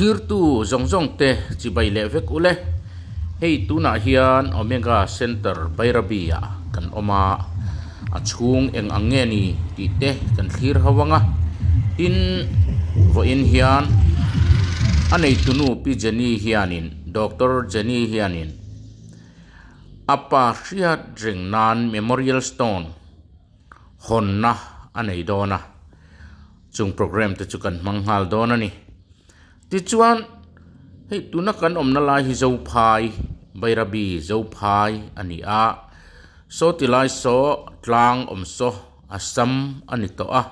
Thirtu zawng zawng te chibai leh vek ule. Hei tunah hian Omega Center Bairabi ah kan awm a, a chhung eng ang nge ni tih te kan thlir ho ang a. Tin, vawiin hian a neitunu Pi Jenny hianin, Doctor Jenny hianin a pa hriat reng nan Memorial Stone hawnna a nei dawn a, chung programme te chu kan hmang nghal dawn a ni. Tichuan, hei tuna kan awmna lai hi Zophai, Bairabi Zophai a ni a, saw ti lai saw tlang awm saw Assam a ni tawh a,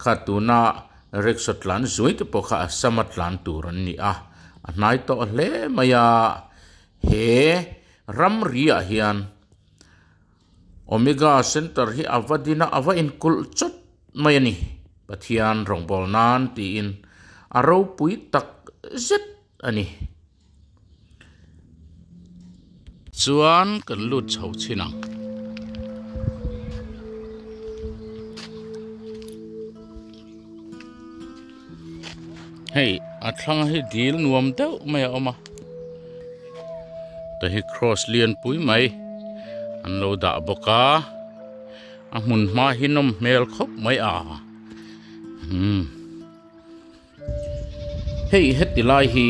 kha tuna rickshaw tlan zuai te pawh kha Assam a tlan tur an ni a, a hnai tawh hle mai a, he ramri ah hian Omega Center hi a va din a, a va inkulh chawt mai a ni. Pathian rawngbâwl nân tiin a ropui tak zet a ni. Chuan kan lut chho chhin ang. Hei a thlanga hi dil nuam deuh mai a awm a tah hi cross lian pui mai an lo dah bawk a a hmun hma hi nawm hmel khawp mai a umm hei heti lai hi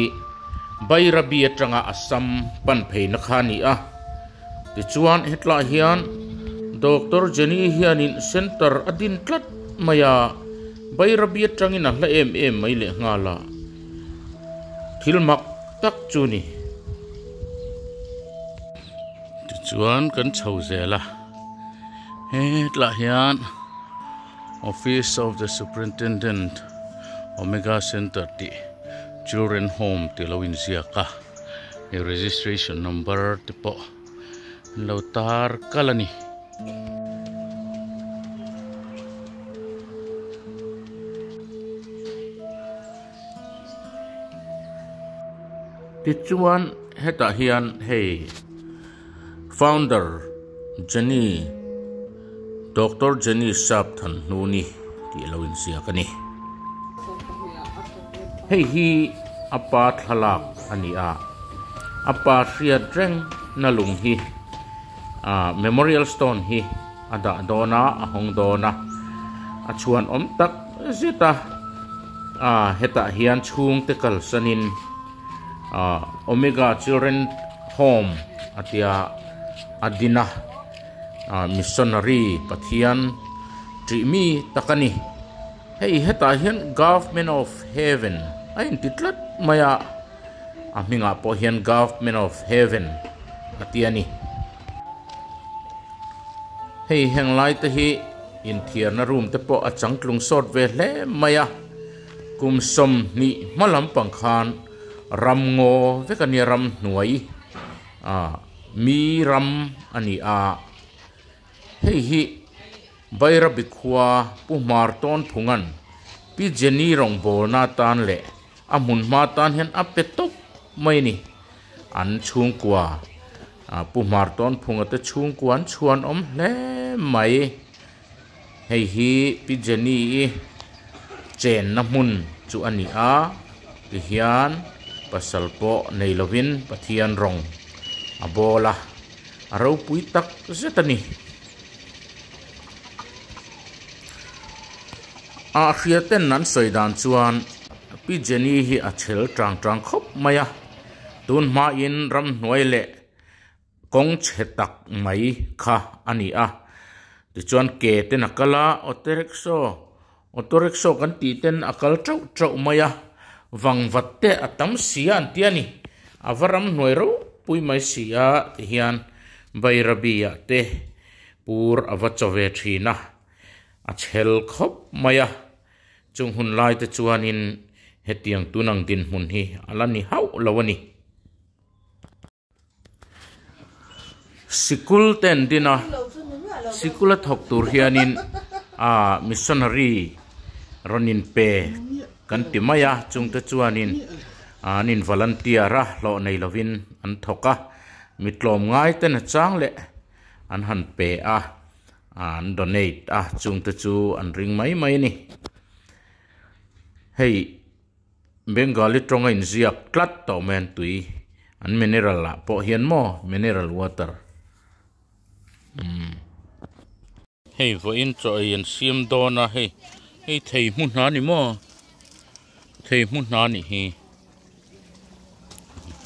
Bairabi atanga Assam pan phei na kha a ni a tichuan hetlaiah hian Doctor Jenny hianin center a din tlat mai a. Bairabi atangin a hla em em mai leh nghal a, thil mak tak chu ni. Tichuan kan chho zel a, hetlah hian Office of the Superintendent Omega Centre tih Children Home tih lo inziak a, hei registration number te pawh an lo tar kal a ni. Tichuan hetah hian hei founder Jenny Doctor Jenny Sap Thanhnuni tih lo inziak a ni. Hei hi a pa thlalak a ni a, a pa hriat reng na lung hi ah memorial stone hi a dah dawn a a hawng dawn a a chhuan awm tak zet a ah hetah hian chhungte kalsanin ah omega children home a tia a din a ah missionary pathian tih mi tak a ni hei hetah hian government of heaven a inti tlat mai a. A hmingah pawh hian Government of Heaven a ti a ni. Hei heng lai te hi inthiarna room te pawh a changtlung sawt ve hle mai a. Kum 20 hma lampang khan ram ngaw vek a nia ram hnuai ah mi ram a ni a. Hei hi Bairabi khua Pu Hmar Tawn Phungan Pi Jenny rawngbawlna atan leh A hmun hma tan hian a pe tawp mai a ni. An chhungkua Pu Hmartawnphunga te chhungkua an chhuan awm hle mai. Hei hi Pi Jenny-i chenna hmun chu a ni a, tihian pasal pawh nei lovin Pathian rawng a bawl a, a ropui tak zet a ni. A hria ten an sawi dan chuan Pi Jenny hi a chhel tang tang khawp mai a, tun hmain ramhnuai leh kawng chhe tak mai kha a ni a. Tichuan ke ten a kal a, auto rickshaw auto rickshaw kan tih ten a kal teuh teuh mai a, vangvat te a tam si a an ti a ni. A va ramhnuai ropui mai si a tihian Bairabi ah te pur a va chaw ve thin a. A chhel khawp mai a, chung hun lai te chuanin hetiang tunang dinhmun hi a la ni hauh lo a ni. Sikul te an din a, sikula thawk tur hianin a missionary rawn inpe kan ti mai a, chung te chuanin an in volunteer a, hlawh nei lovin an thawk a, mi tlawmngai ten a chang leh an han pe a. An donate a, chungte chu an ring mai mai a ni. Hei Bengali tawng a inziak tlat tawh mai an tui an mineral ah pawh hian maw mineral water umm hei vawiin chaw ei an siam dawn a hei hei thei hmu hna ni maw thei hmu hna nih hi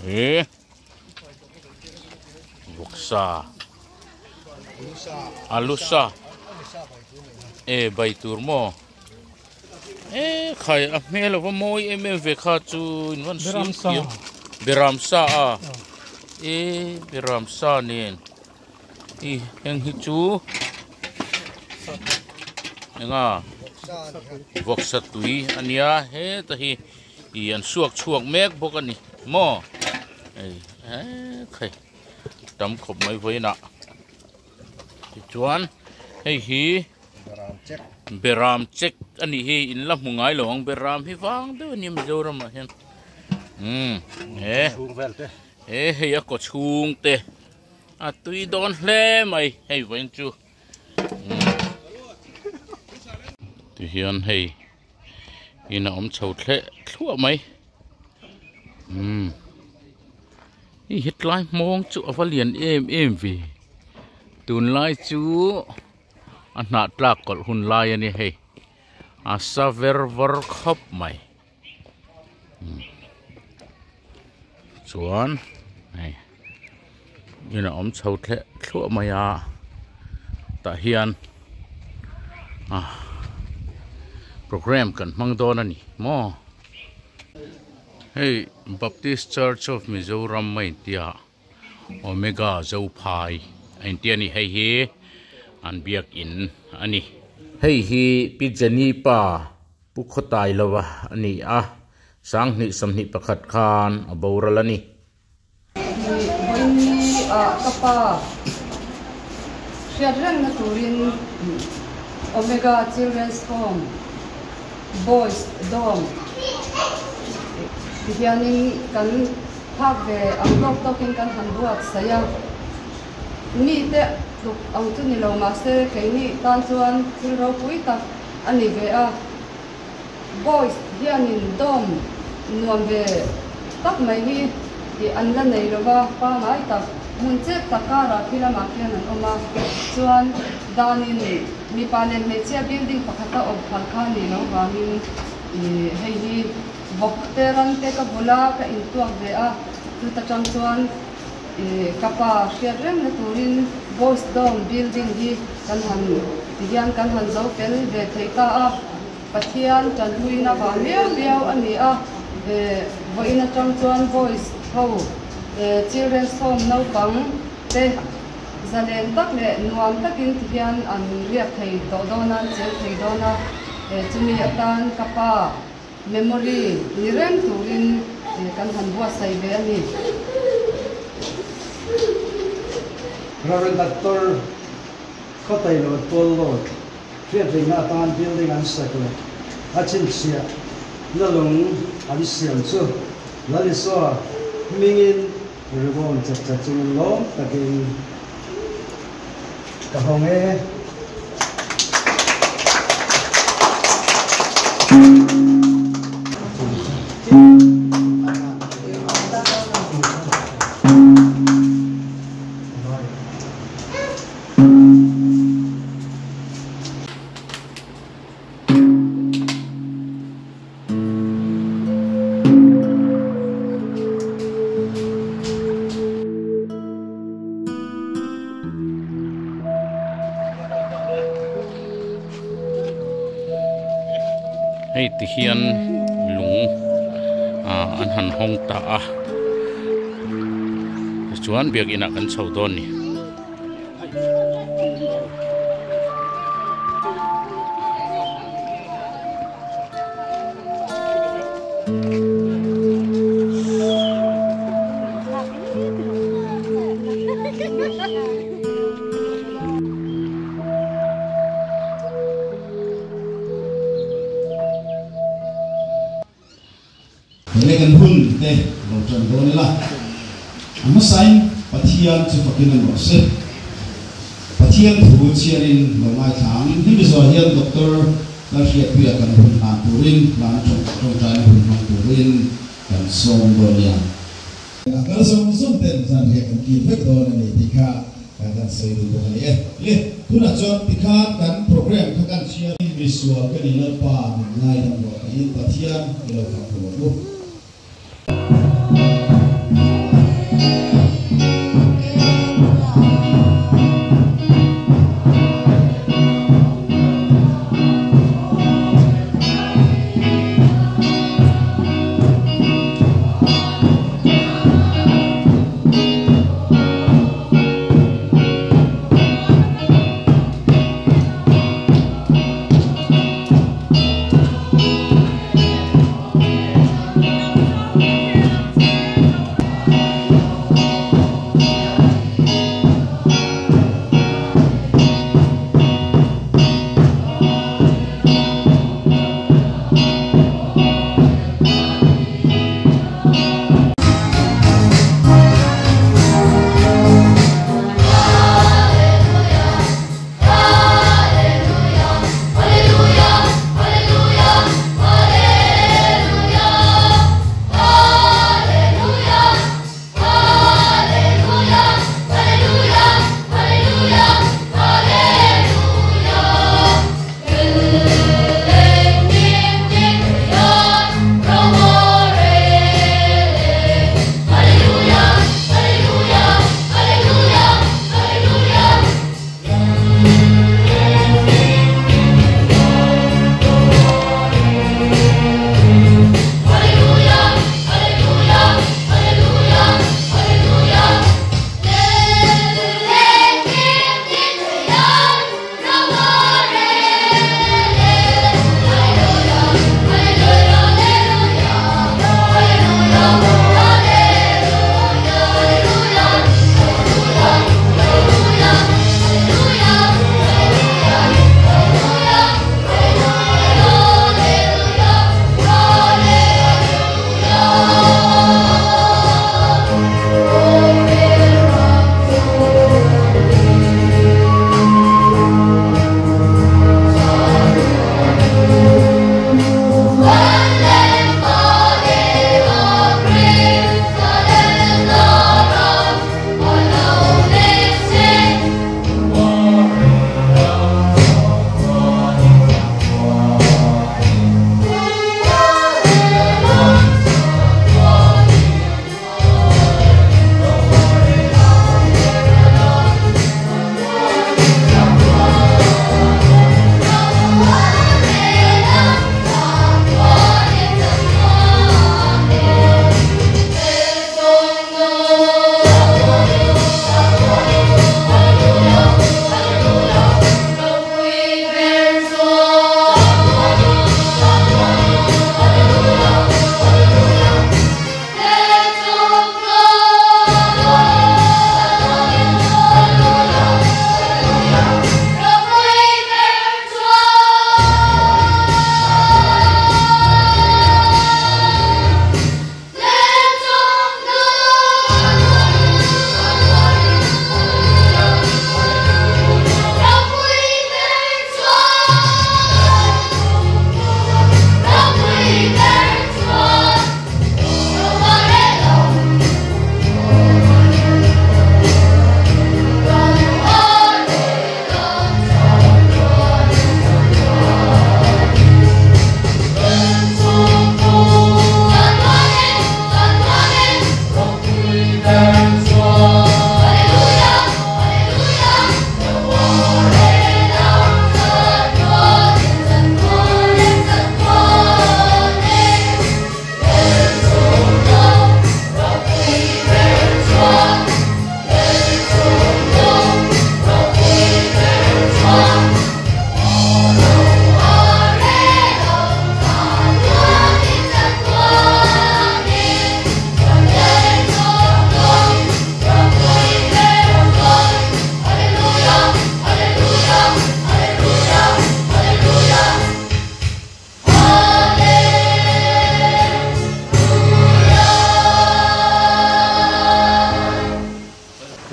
eh vawksa alu sa e bai tur maw e khai a hmel ava mawi em em ve kha chu in van siam thiam beram sa a e beram sa nen i heng hi chu enga vawksa tui ania heta hi ih an suak chhuak mek bawk ani maw hei ekhai tam khawp mai vawiinah tichuan hei hi beram check anih hi in la hmu ngai lo ang beram hi vang deuh ania Mizoram ah hian umm he he hei a kaw chhung te a tui dawn hle mai hei vawiin chu umm tihian hei. In a awm chho thleh thluah mai umm hei hetlai hmawng chu a va lian em em ve tunlai chu a hnah tlak kawlh hun lai a ni hei a sa ver vawr khawp mai umm chuan hei in a awm chho thleh thluah mai a tah hian ah program kan hmang dawn a ni maw hei Baptist Church of Mizoram a intia Omega Zophai a intia a ni hei hi an biakin a ni. Hei hi Pi Jenny pa Pu Khawtai lova a ni a sanghnih 21 khan a boral a ni. Vawiinni ah ka pa hriat rengna turin Omega Children's Home Boys Dorm ti hianin kan phak ve ang tawk tawkin kan han buat saih a. Mite tluk ang chu ni lo mahse keini tan chuan thil ropui tak a ni ve a. Boys hianin dorm nuam ve tak mai hi tih an la nei lo va, pangai tak hmun chep tak karah khi lamah khian an awm a, chuan danin mipa leh hmeichhia building pakhata awm phal kha nih loh vangin ih hei hi vawk te ran te ka bula ka intuak ve a, chuta tang chuan ih ka pa hriat rengna turin boys dorm building hi kan han ti hian kan han zo fel ve thei ta a. Pathian tanpuina vang viau viau a ni a, vawiin atang chuan Boys ho Children's Home naupang te zalen tak leh nuam takin ti hian an riak thei tawh dawn a, an cheng thei dawn a, chumi atan ka pa memory ni reng turin kan han buatsaih ve a ni. Rev. Doctor Khawtailo Tuallawt Hriatveihna atan building an sak leh a chhinchhiah na lung an siam chu Lalisua hmingin rivawn chat chat chungin lawm takin ka hawng e. Hei ti hian lung ah an han hawng ta a tichuan biakin ah kan chho dawn a ni. Hei kan hun te lo tan dawn ila, a hmasain Pathian chu fakin a nuah se. Pathian thu chhiarin lo ngaithla ang. Hemi zawh hian Doctor La hriat puia kan hun hlan turin hlan tawngtaina hun hmang turin kan sawm dawn nia. A kal zawng zawng ten zanriah kan kil vek dawn a ni tih kha kan sawi duh bawk a ni e. Le, tunah chuan tikhan kan programme kha kan chhiar. Misual ka ni Lalpa min ngaidam rawh tiin Pathian i lo fak hlawm ang u.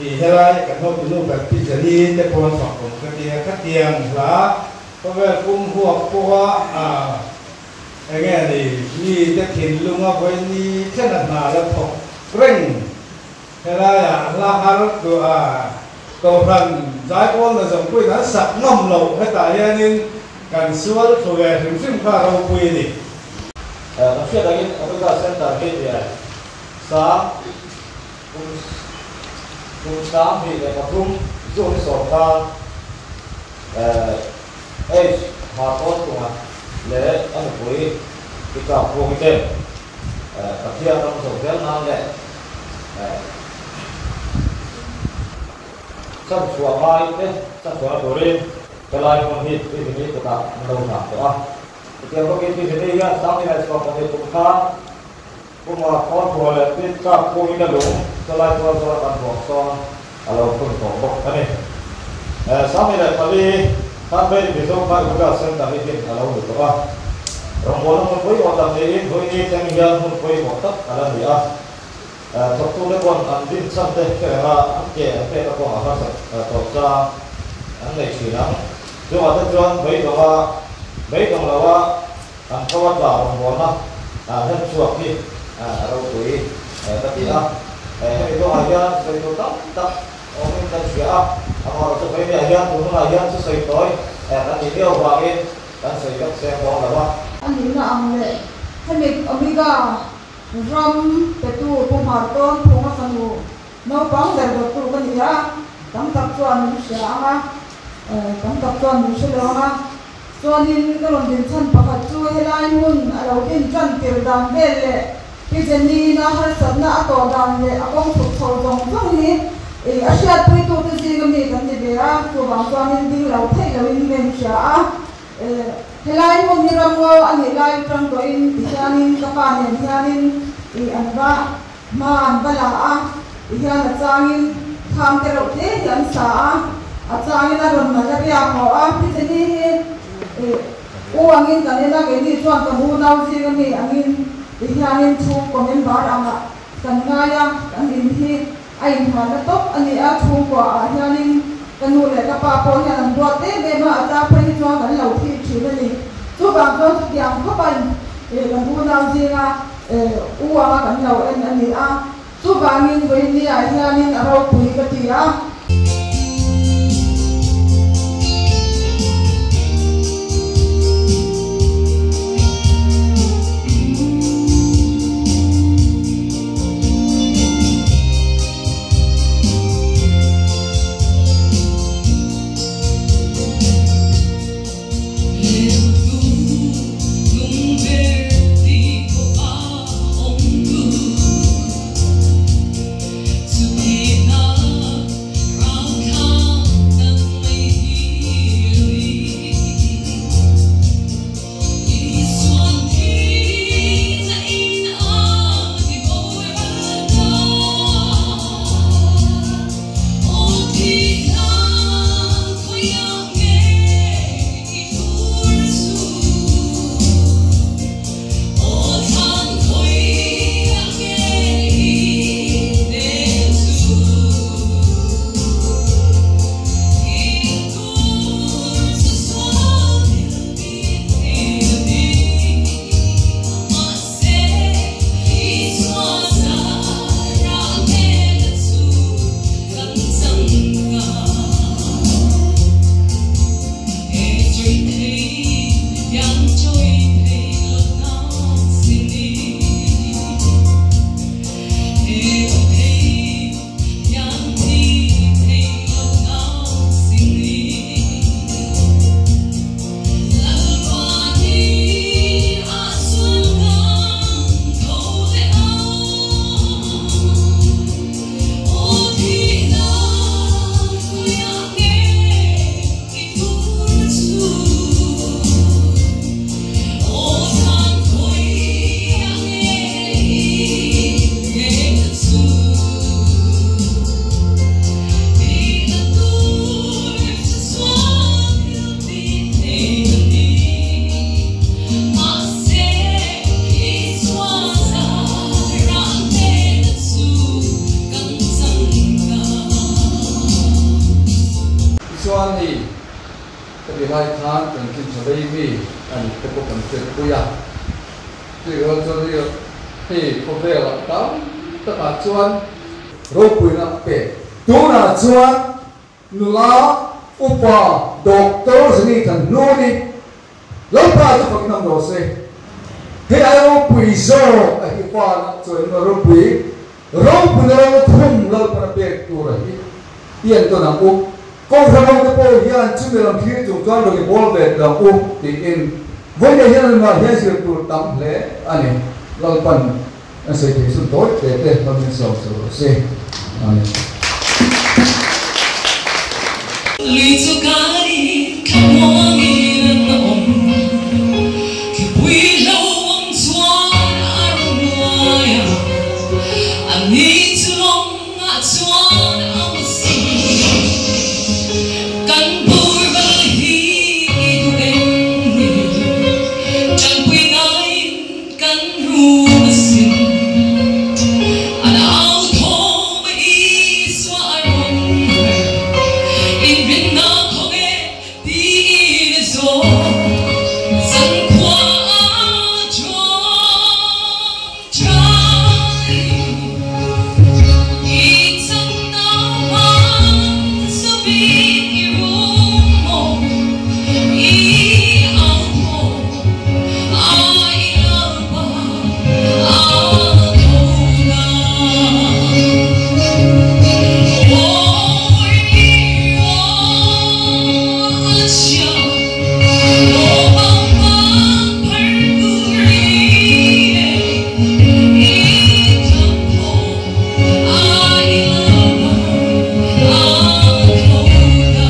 Ti helai kan hotu nu kan pi Jali te pawn fak awm ka tia khatiang hla Khawvel pum huap pawha enge ni mite thinlunga vawiin thlen a hna la thawk reng helaiah hla har kohhran zaipawl na zawng pawhin an sak ngam loh hetah hianin kan sual thlu ve hrim hrim kha ropui a ni. Kan hriat angin Omega Centre hi sang kum kum 2003 June 10 khan H Hmartawntunga leh a nupui Pika Phuangi te Pathian ram zawh zel nan leh chhanchhuah ngai te chhanchhuahna turin helai hmun hi Pi kutah an lo hlan tawh a. Chutiang bawkin Pi hian 2020 kum khan Puma Khawnpua leh Pika Phuangin a lung chulai tual zawra kan ruang sawn a lo phun tawh bawk a ni. 2004 khan Beri Mizo kha Omega Centre hi din a lo ni tawh a. Rawngbawlna hmun pawimawh tak niin vawiin thleng hian hmun pawimawh tak a la ni a. Thawktute pawn an din chhan te hre renga an ke an pek a kawngah harsat tawh chang an nei thin ang. Chungah te chuan beidawng a beidawng lo a an tho a tla rawngbawlna hlen chhuak hi a ropui ka ti a. Hemi kawngah hian sawi tur tam tak awmin kan hria a, amaherawhchu chu vawiin hian tun hunah hian chu sawi tawi kan nih viau vangin kan sawi vek seng dawn lo a. A nihna ang leh hemi Omega ram petu Pu Hmartawnphunga fanu naupang ber dawttu ka ni a, tam tak chuan min hria ang a, tam tak chuan min hre lo ang a. Chuanin ka rawn din chhan pakhat chu helai hmun a lo din tan tir dan vel leh Pi Jenny na harsatna a tawh dan leh a kawng chhuk chho zawng zawng hi a hriatpui tu te zinga mi kan ni ve a, chuvang chuanin ding lo theih loin min hria a. Helai hmun hi ramngaw a nih lai atang tawhin tihianin ka pa nen hianin an va hma an va la a, tihian a changin tham te reuh te hi an sa a, a changin a rawn malaria haw a. Pi Jenny hi u angin kan en a, keini chuan kan unau zinga mi angin tihianin chhungkaw member anga kan ngai a, kan in hi a inhana tawp a ni a. Chhungkua ah hianin ka nu leh ka pa pawh hian an duat em em a, a chang phei hi chuan kan lo thi thin a ni. Chuvang chuan chutiang khawpan kan unau zinga u anga kan lo en a ni a, chuvangin vawiin ah hianin a ropui ka ti a. ani te pawh kan hriatpui a. Chutiang chuan hei khawvelah tam takah chuan ropuina a pek. Tunah chuan nula upa Doctor Zini Thanhnuni Lalpa chu fak hnam rawh se. Hei ai ropui zawk a hi pa chuan in ropui ropuina ro thum Lalpan a pek tur a hi i en tawn ang u. Kohhran ho te pawh hian chumi lam thlir chung chuan rawn i bawl ve tawh ang u tiin vawiin hian an mah hian zir tur tam hle a ni. Lalpan an sawi thei sun tawi te te hmangin sawm chho rawh se. Amen. Lui chu kaiin thlamuangin an awm, thlipui hlauhawm chuan a rawn nuai a, a ni chu lawngah chuan a mu si. Kan bur bal hi i duh em ni? Tanpui ngaiin kan rum asin. An au thawm a Isua a rawn her, inrinna khawng e tiin a zawh. Zankhua a tawngtai i chakna hmang zawin i rum maw i au thawm a i lalpa a tho na. Awi aw a chhia lawmang hmang phar tur i e i chak thawm a i lalpa a tho na.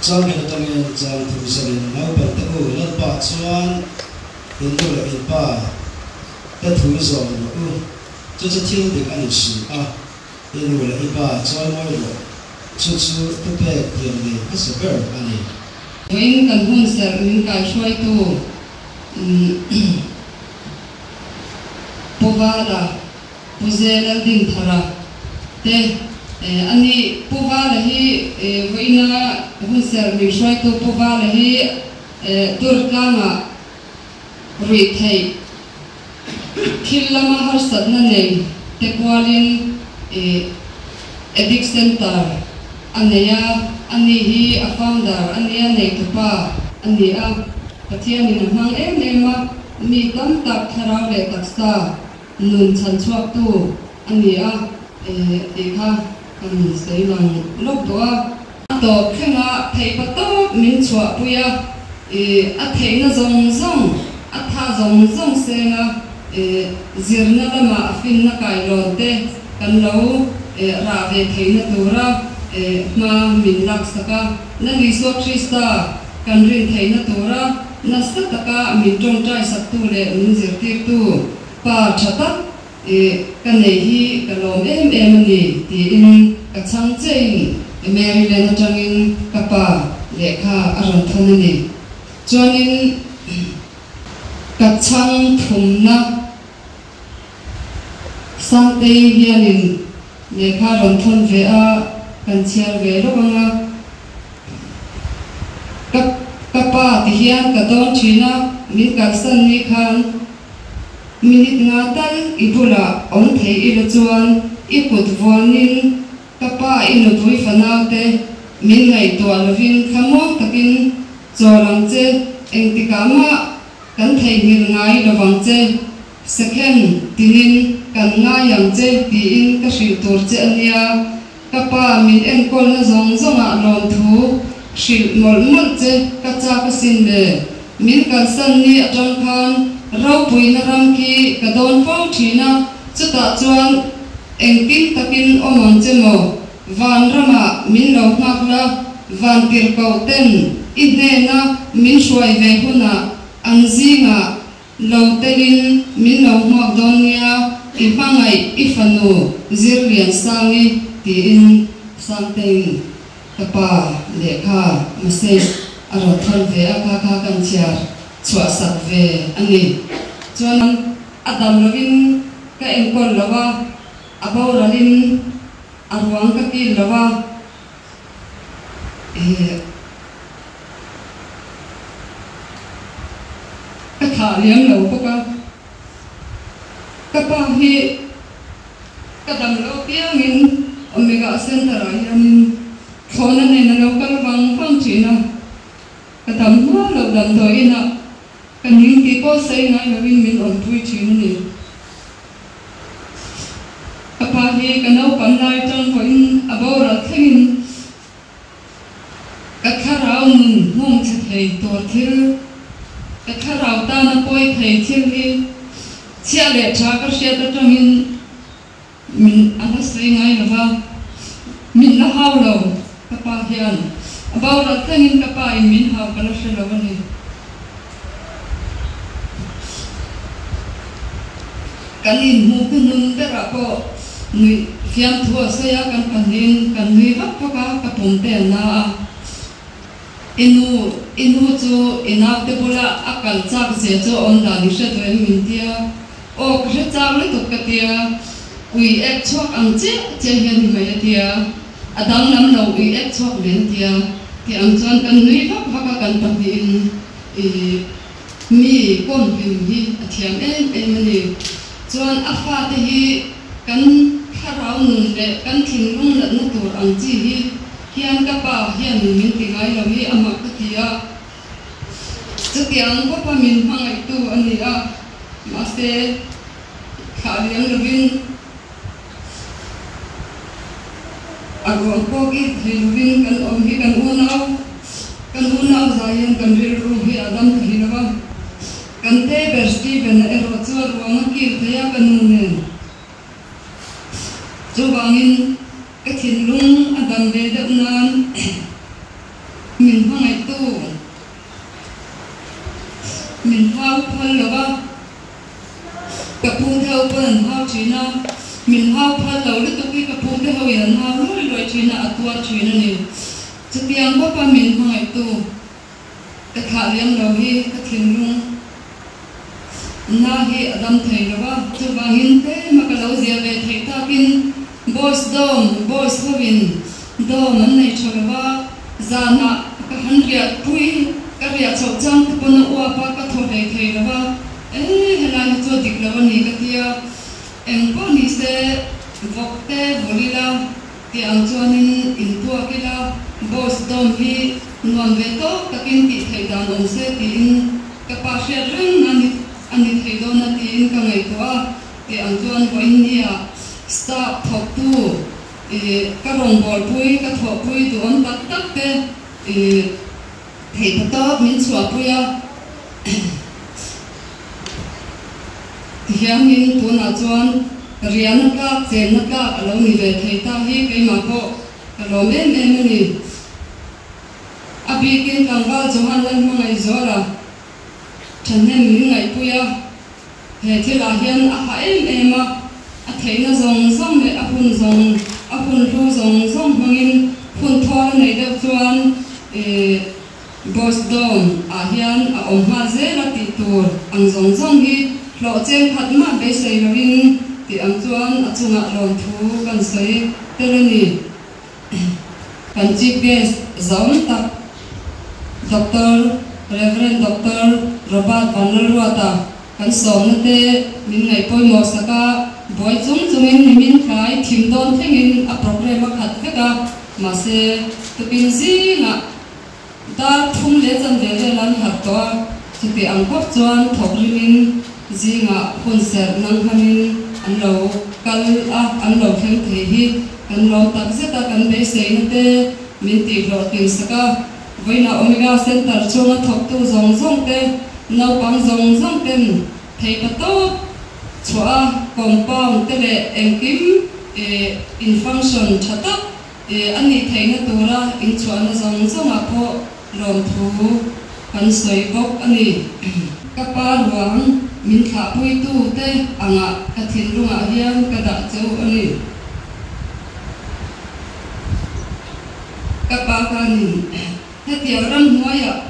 Changkhat atangin chang thum sarin naupangte u Lalpa chuan in nu leh in pa te thu zawm rawh u, chu chu thil dik a ni si a, i nu leh i pa chawimawi rawh, chu chu thupek thiam nei hmasa ber a ni. Vawiin kan hun serh min kaihruaitu. Pu Vala, Pu Zelaldinthara te a ni. Pu Vala hi vawiina hunserh min hruaitu Pu Vala hi Durtlangah ruih theih thil lama harsatna nei te kualin Addict Centre a nei a, ani hi a founder a nia neitupa a ni a, Pathianin a hmang em em a, mi tam tak thlarau leh taksa nun chhan chhuaktu a ni a tih kha kan sawi lang lawk duh a. A tawp thlengah theihpa tawp min chhuahpui a, a theihna zawng zawng, a tha zawng zawng senga zirna lama a finna kailawn te kan lo rah ve theihna tura hma min laksak a. Lal Isua Krista kan rin theihna tura nasa taka min tawngtai saktu leh min zirtirtu Pa tha tak ka nei hi ka lawm em em a ni tiin ka chhang chein Maryland atangin ka pa lehkha a rawn thawn a ni. Chuanin ka chhang thumna Sangtei hianin lehkha a rawn thawn ve a, kan chhiar ve lawk ang a. Ka ka pa ti hian ka dawn thin a, min kalsan ni khan Minute nga tal i bulah awm thei ila chuan i kut vuanin ka pa i nupui fanaute min ngaihtuah lovin thlamuang takin chawl ang che, engtikah mah kan theihnghilh ngai lovang che, second tinin kan ngai ang che tiin ka hrilh tur che a nia, ka pa min enkawlna zawng zawngah lawmthu hrilh mawlh mawlh che ka chak asin le. Min kalsan ni atang khan ropuina ram khi ka dawn fo thin a, chutah chuan engtin takin awm ang che maw? Van ramah min lo nghak la, van tirhkoh ten i hnena min hruai ve hunah an zingah lo telin min lo hmuak dawn nia, i hmangaih i fanu Zirliansangi tiin Sangtein Ka pa lehkha message a rawn thawn ve a, kha kha kan chhiar chhuah sak ve a ni. Chuan a dam lovin ka enkawl lo a, a boralin a ruang ka kil lo a, eh ka thah liam lo bawk a. Ka pa hi Ka dam lo piangin Omega Centre ah hianin thlawhna nen a lo kal vang vang thin a, ka dam hma loh damdawiin ah ka ning tih pawh sawi ngai lovin min awmpui thin a ni. Ka pa hi ka naupang lai atang pawhin a boral thlengin ka thlarau nun nghawng chhe thei tur thil, ka thlarau tana pawi thei thil hi chhia leh tha ka hriat atangin min a la sawi ngai lo va, min la hau lo ka pa hian a boral thlengin ka pa in min hau ka la hre lo a ni. Kan inhmuh hnuhnun berah pawh nuih fiamthu a sawi a, kan pahnihin kan nui vak vak a, ka pum te a na a. I nu, i nu chu i naute bula a kal chak zia chu a awm dan i hre duh em min tia, aw ka hre chak lutuk ka tia, ui ek chhuak ang chiah chiah hian i mai a tia, a danglam lo ui ek chhuak len tia, tih ang chuan kan nui vak vak a kan pahnihin i. Mi kawm hlim hi a thiam em em a ni. Chuan a fate hi kan thlarau nun leh kan thinlung natna tur ang chi hi hian ka pa hian min ti ngai lo hi amah ka ti a. Chutiang bawka min hmangaihtu a ni a, mahse thlah liam lovin a ruang pawh ki thei lovin kan awm hi kan unau kan unau zai hian kan rilru hi a dam thei lo a, kan te ber Steven-a erawh chu a ruang a kil thei a ka nu nen. Chuvangin ka thinlung a dam ve deuh nan min hmangaihtu min hau phal lo va. Ka pu te ho pawn an hau thin a, min hau phal lo lutuk hi ka pu te ho in an hau luai luai thin a, a tuar thin a ni. Chutiang bawka min hmangaihtu ka thlah liam lo hi ka thinlung Na hi a dam thei lo a, chuvangin tlema ka lo zia ve theih takin Boys Dorm, Boys hovin dorm an nei tha lo a, zanah ka han riah pui, ka riah chhoh chang te pawn a uap a, ka thaw hlei thei lo a, e helai hi chu a dik lo a ni ka ti a, eng pawh ni se vawk te vawlh ila tih ang chuanin intuak ila, Boys Dorm hi nuam ve tawk takin tih theih dan awm se tiin Ka pa hriat reng a ni a ni thei dawn a tiin ka ngaihtuah a, tih ang chuan vawiin nia staff thawktu ih ka rawngbawlpui ka thawhpui duhawm tak tak te ih theih ta tawp min chhuahpui a, tihianin tunah chuan riahna tlak chenna tlak a lo ni ve thei ta hi keimah pawh ka lawm em em a ni. A bikin tlangval Johan Lalhmangaihzuala thahnem min ngaihpui a, he thilah hian a ha em em a, a theihna zawng zawng leh a hun zawng a hun hlu zawng zawng hmangin hun thawl a neih deuh chuan Boss Dome ah hian a awm nghal zel a tih tur ang zawng zawng hi hlawh cheng khat mah beisei loin tih ang chuan a chungah lawmthu kan sawi tel a ni. Kan Chief Guest zaum tak Doctor Rev. Doctor Robert Vanlalruata kan sawmna te min ngaih pawimawh sak a, buai chung chungin nimin tlai thim dawn thlengin a programme a khat vek a, mahse tukin zingah dar thum leh chanve vel an harh tawh a, chuti ang khawp chuan thawk rimin zingah hun serh nang hmanin an lo kal a, an lo thleng thei hi kan lawm tak zet a, kan beiseina te min tihhlawhtlin sak a, vawiinah Omega Centre chhunga thawktu zawng zawng te, naupang zawng zawng ten theihpa tawp chhuah a, compound te leh engkim in function tha tak A nih theihna tura inchhuahna zawng zawngah pawh lawmthu kan sawi bawk a ni. Ka pa ruang min thlahpuitu te angah ka thinlungah hian ka dah cheu a ni. Ka pa khanin hetiang ramhnuaiah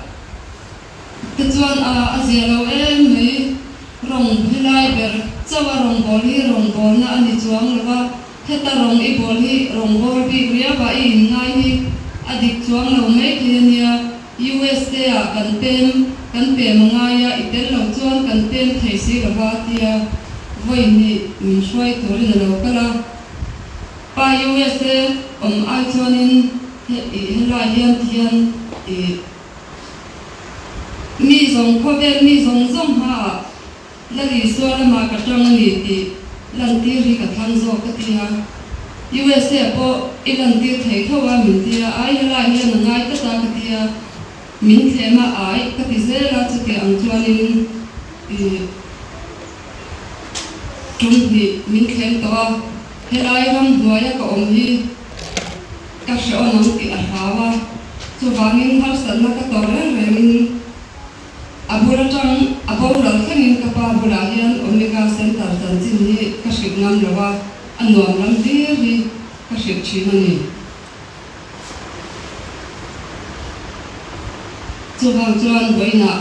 te chuan a a zia lo em mai. Rawng helai ber chauh a rawngbâwl hi rawngbâwlna a ni chuang lo a. Heta rawng i bawl hi rawng bawl bik riau ah i inngai hi a dik chuang lo mai thei a nia. USA ah kan pem kan pem a ngai a, i tel lo chuan kan pem thei si lo va tia vawi hnih min hruai turin a lo kal a. Pa USA awm ai chuanin he i helai hian ti hian i mi zawng khawvel mi zawng zawng hmaah Lal Isua lamah ka tang a ni tih lantir hi ka thlang zawk ka ti a. USA pawh i lantir thei tho a min ti a, ai helai hian a ngai tlat a ka ti a, min thlem a ai ka ti zel a, chuti ang chuanin i tum hnih min thlem tawh a, helai ram hnuaia ka awm hi ka hrehawm ang tih a hlau a, chuvangin harsatna ka tawh reng rengin A bul atang a boral thlengin ka pa bulah hian Omega Centre chanchin hi ka hrilh ngam lo a, a nuam lam hlir hi ka hrilh thin a ni. Chuvang chuan vawiinah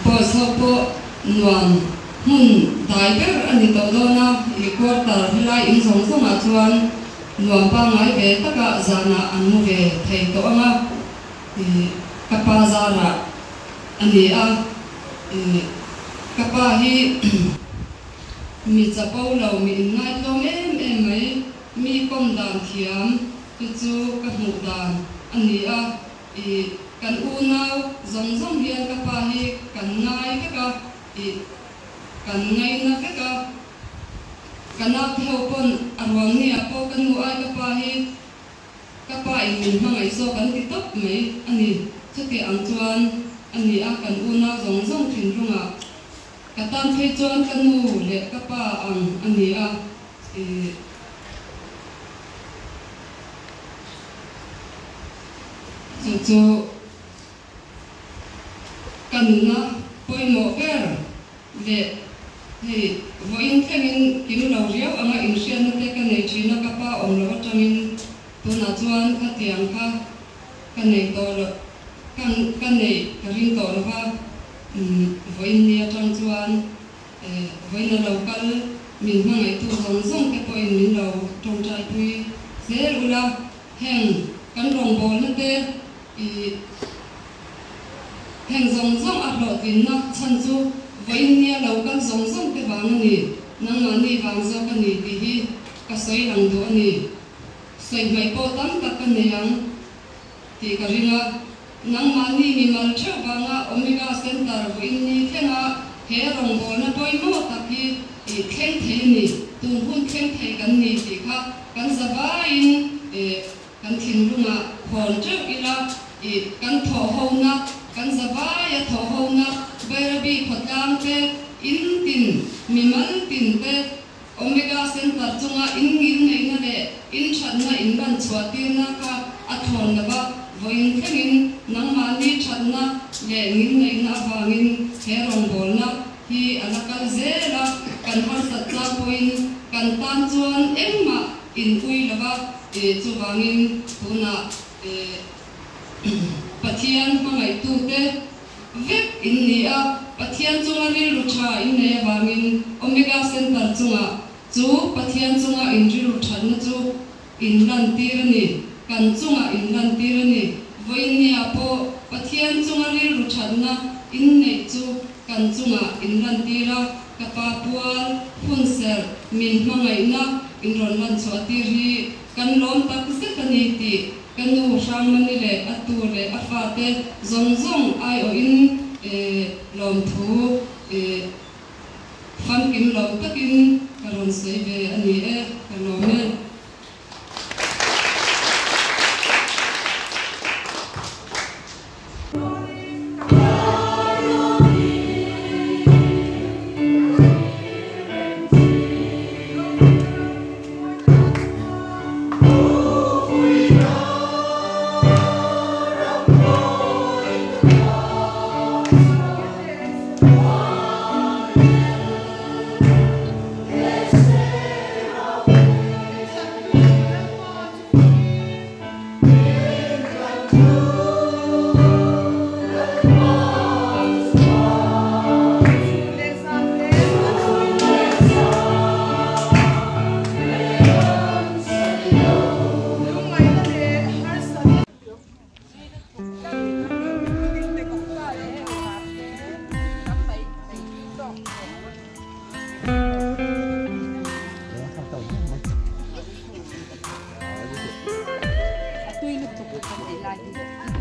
boss ho pawh nuam hmun dai ber a ni tawh dawn a, i quarter helai in zawng zawngah chuan nuam pangngai ve takah zanah an mu ve thei tawh ang a. Ka pa zarah a ni a, ka pa hi mi chapo lo, mi inngaihtlawm em em mai, mi kawm dan thiam chu chu ka hmuh dan a ni a, kan unau zawng zawng hian ka pa hi kan ngai vek a, kan ngaina vek a, ka naute ho pawn a ruang nia pawh ka nu ai ka pa hi Ka pa in min hmangaih zawk an ti tawp mai a ni. Chuti ang chuan a ni a, kan unau zawng zawng thinlungah ka tan phei chuan ka nu leh ka pa ang a ni a, ih chu chu ka nuna pawimawh ber leh hei vawiin thlengin kim lo riau anga inhriatna te ka nei thin a, ka pa awm loh atangin tunah chuan khatiang kha ka nei tawh loh, ka ka neih ka ring tawh lo va. Vawiin ni atang chuan vawiin a lo kal min hmangaihtu zawng zawng te pawhin min lo tawngtaipui zel ula, heng kan rawngbawlna te i heng zawng zawng a hlawhtlinna chhan chu vawiin nia lo kal zawng zawng te vang a ni, nangmahni vang zawk a ni tih hi ka sawi lang duh a ni. Sawi hmaih pawh tam tak ka nei ang tih ka ring a, nangmahni mimal theuh vanga Omega Centre vawiin ni thlenga he rawngbawlna pawimawh tak hi i thleng thei a ni, tun hun thleng thei kan ni tih kha kan zavaiin Kan thinlungah khawn teuh ila i kan thawhhona, kan zavaia thawhhona Bairabi khawtlang te, in tin, mimal tin te, Omega Centre chunga in ngil neihna leh in thatna in lan chhuah tirna kha a thawn lova, vawiin thlengin nangmahni thatna leh ngil neihna avangin he rawngbawlna hi a la kal zel a, kan harsat chang pawhin kan tan chuan engmah in ui lova. Chuvangin tunah Pathian hmangaihtute vek in ni a, Pathian chunga rilru tha in nei avangin Omega Centre chungah chu Pathian chunga in rilru thatna chu in lantir a ni, kan chungah in lantir a ni. Vawiinniah pawh Pathian chunga rilru thatna in neih chu kan chungah in lantir a, Ka pa pual, hun serh, min hmangaihna in rawn lan chhuah tir hi kan lawm tak zet a ni tih ka nu Hrangmani leh a tu leh a fate zawng zawng aiawhin lawmthu famkim lo takin ka rawn sawi ve a ni e, ka lawm e.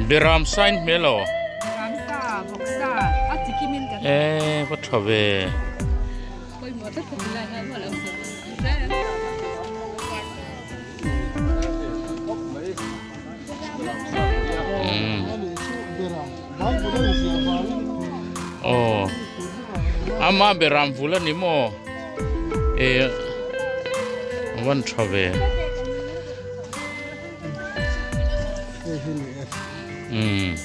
Beram sign hmel aw e va tha ve aw ama beram vul a ni maw e van tha ve um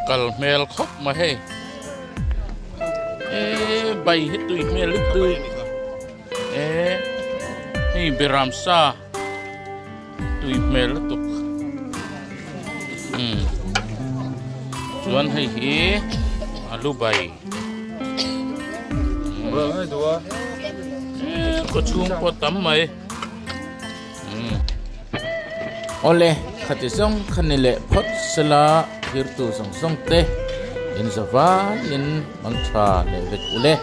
kal hmel khawp mai hei e bai hi tui hmel hi tui e hei beram sa tui hmel lutuk um chuan hei hi alu bai kaw chhung pawh tam mai Awle, khati zawng kha ni leh phawt sela thirtu zawng zawng te in za vaiin mang tha leh vek ule.